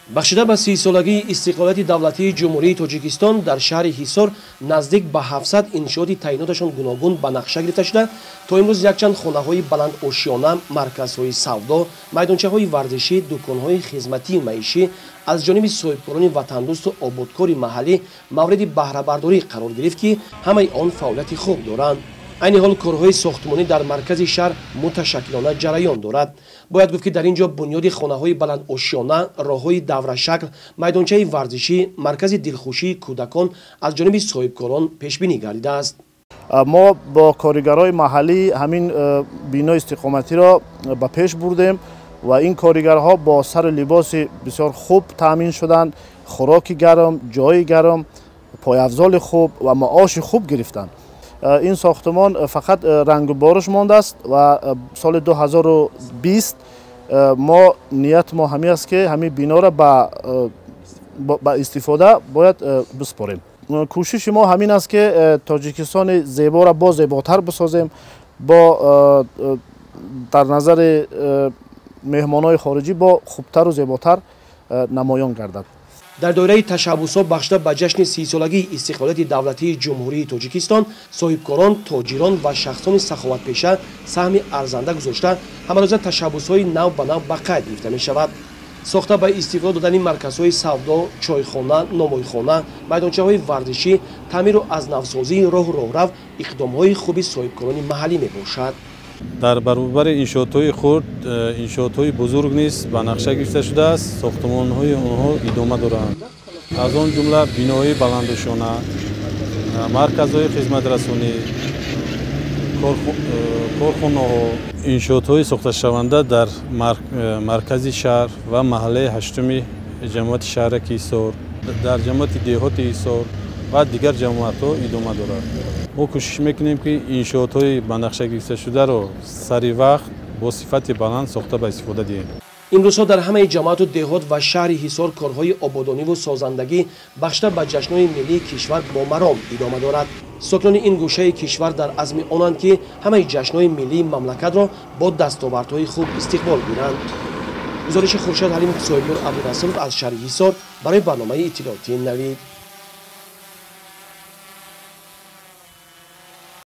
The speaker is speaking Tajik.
Бахшида ба 30-солагии истиқлолияти давлатии Ҷумҳурии Тоҷикистон дар шаҳри Ҳисор наздик ба 700 иншооти таъиноташон гуногун ба нақша гирифта шуда, то имрӯз якчанд хонаҳои баландошёна, марказҳои савдо, майдончаҳои варзишӣ, дуконҳои хизматии маишӣ аз ҷониби соҳибкорони ватандӯсту ободкори маҳаллӣ мавриди баҳрабардорӣ қарор гирифт, ки ҳамаи он фаъолияти хуб доранд. Айни ҳол корҳои сохтмонӣ дар маркази шаҳр муташаккилона ҷараён дорад. Бояд гуфт, ки дар ин ҷо бунёди хонаҳои баландошёна, роҳҳои даврашакл, майдончаи варзишӣ, маркази дилхушии кӯдакон аз ҷониби соҳибкорон пешбинӣ гардидааст. Мо бо коригарои маҳаллӣ ҳамин бинои истиқоматиро ба пеш бурдем ва ин коригарҳо бо сару либоси бисёр хуб таъмин шуданд, хӯроки гарм, ҷои гарм, пойафзоли хуб ва маоши хуб гирифтанд. Ин сохтумон фақат рангу боруш мондааст ва соли 2020 мо ният мо ҳамин аст, ки ҳамин биноро ба истифода бояд биспорем. Кӯшиши мо ҳамин аст, ки Тоҷикистони зеборо боз зеботар бисозем, бо дар назари меҳмонҳои хориҷӣ бо хубтару зеботар намоён гардад. Дар доираи ташаббусҳо бахшида ба ҷашни 30-солагии истиқлолияти давлатии Ҷумҳурии Тоҷикистон соҳибкорон, тоҷирон ва шахсони саховатпеша саҳми арзанда гузошта, ҳамарӯза ташаббусҳои нав ба нав ба қайд гирифта мешавад. Сохта ба истифода додани марказҳои савдо, чойхона, номойхона, майдончаҳои варзишӣ, таъмиру аз навсозии роҳу роҳрав иқдомҳои хуби соҳибкорони маҳаллӣ мебошад. Дар баробари иншоотҳои хурд иншоотҳои бузург низ ба нақша гирифта шудааст. Сохтмонҳои онҳо идома доранд. Аз он ҷумла биноҳои баландошёна, марказҳои хизматрасонӣ, корхонаҳо, иншоотҳои сохташаванда дар маркази шаҳр ва маҳаллаи ҳаштуми ҷамоати шаҳраки Ҳисор, дар ҷамоати деҳоти Ҳисор ва дигар ҷамоатҳо идома дорад. Мо кӯшиш мекунем, ки иншоотҳои ба нақша гирифташударо сари вақт бо сифати баланд сохта ба истифода диҳем. Имрӯзҳо дар ҳамаи ҷамоату деҳот ва шаҳри Ҳисор корҳои ободониву созандагӣ бахшида ба ҷашнҳои миллии кишвар бо маром идома дорад. Сокинони ин гӯшаи кишвар дар азми онанд, ки ҳамаи ҷашнҳои миллии мамлакатро бо дастовардҳои хуб истиқбол гиранд. Гузориши Хуршед Ҳалимов, Соҳибнур Абдурасулов аз шаҳри Ҳисор барои барномаи иттилоотии Навид.